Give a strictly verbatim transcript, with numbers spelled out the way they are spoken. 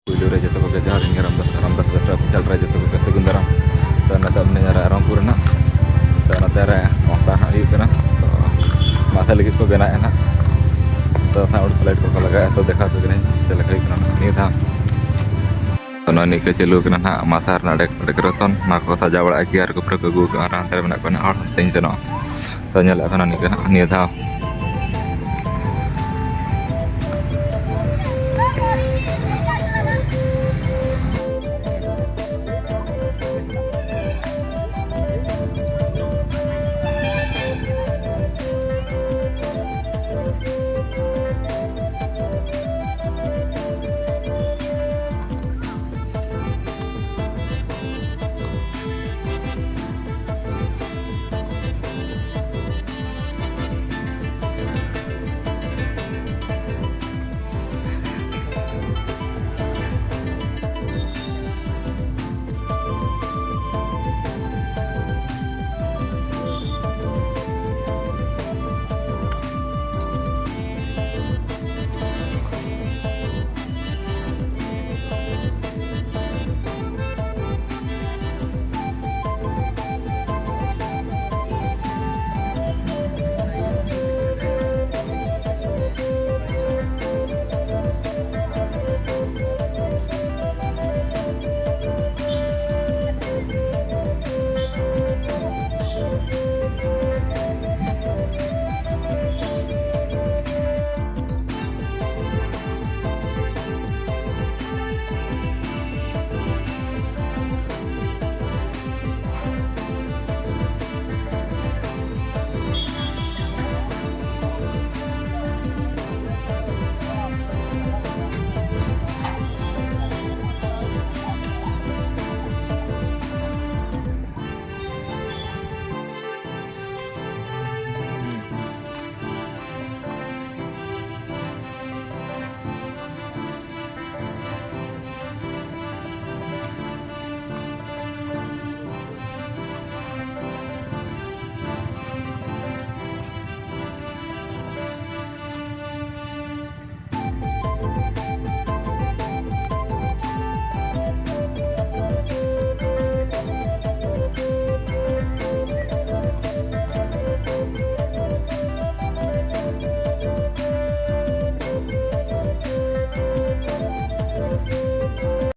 ᱯᱩᱭᱞᱩ ᱨᱮ ᱡᱚᱛᱚ ᱠᱚᱜᱮ ᱡᱚᱦᱟᱨ, ᱤᱧ ᱜᱮ ᱨᱟᱢᱫᱟᱥ, ᱨᱟᱢᱫᱟᱥ ᱵᱮᱥᱨᱟ ᱚᱯᱷᱤᱥᱤᱭᱟᱞ ᱨᱮ ᱡᱚᱛᱚ ᱠᱚᱜᱮ ᱥᱟᱹᱜᱩᱱ ᱫᱟᱨᱟᱢ᱾ ᱛᱚ, ᱱᱤᱛᱚᱜ ᱢᱤᱱᱟᱹᱧᱟ ᱨᱟᱭᱨᱚᱝᱯᱩᱨ ᱨᱮᱱᱟᱜ᱾ ᱛᱚ, ᱱᱚᱛᱮ ᱨᱮ ᱢᱟᱥᱟ ᱦᱟᱸᱜ ᱦᱩᱭᱩᱜ ᱠᱟᱱᱟ᱾ ᱛᱚ, ᱢᱟᱥᱟ ᱞᱟᱹᱜᱤᱫ ᱠᱚ ᱵᱮᱱᱟᱣᱮᱫᱼᱟ ᱱᱟᱜ᱾ ᱛᱚ, sound plate ᱠᱚᱠᱚ ᱞᱟᱜᱟᱣᱮᱫᱼᱟ᱾ ᱛᱚ, ᱫᱮᱠᱷᱟᱣ ᱟᱯᱮ ᱠᱟᱹᱱᱟᱹᱧ ᱪᱮᱫ ᱞᱮᱠᱟ ᱦᱩᱭᱩᱜ ᱠᱟᱱᱟ ᱱᱤᱭᱟᱹ ᱫᱷᱟᱣ᱾ ᱛᱚ, ᱱᱚᱜᱼᱚᱭ ᱱᱤᱝᱠᱟᱹ ᱪᱟᱹᱞᱩ ᱠᱟᱱᱟ ᱱᱟᱜ ᱢᱟᱥᱟ ᱨᱮᱱᱟᱜ ᱰᱮᱠ-, decoration᱾ ᱱᱚᱣᱟ ᱠᱚ ᱥᱟᱡᱟᱣ ᱵᱟᱲᱟᱜᱼᱟ, chair ᱠᱚ ᱯᱩᱨᱟᱹ ᱠᱚ ᱟᱹᱜᱩ ᱠᱟᱜᱼᱟ᱾ ᱟᱨ ᱦᱟᱱᱛᱮ ᱨᱮ ᱢᱮᱱᱟᱜ ᱠᱚᱣᱟ ᱱᱟᱜ ᱦᱚᱲ, ᱦᱟᱱᱛᱮᱧ ᱥᱮᱱᱚᱜᱼᱟ᱾ ᱛᱚ, ᱧᱮᱞᱮᱫ ᱠᱟᱱᱟ ᱱᱤᱝᱠᱟᱹ ᱱᱟᱜ ᱱᱤᱭᱟᱹ ᱫᱷᱟᱣ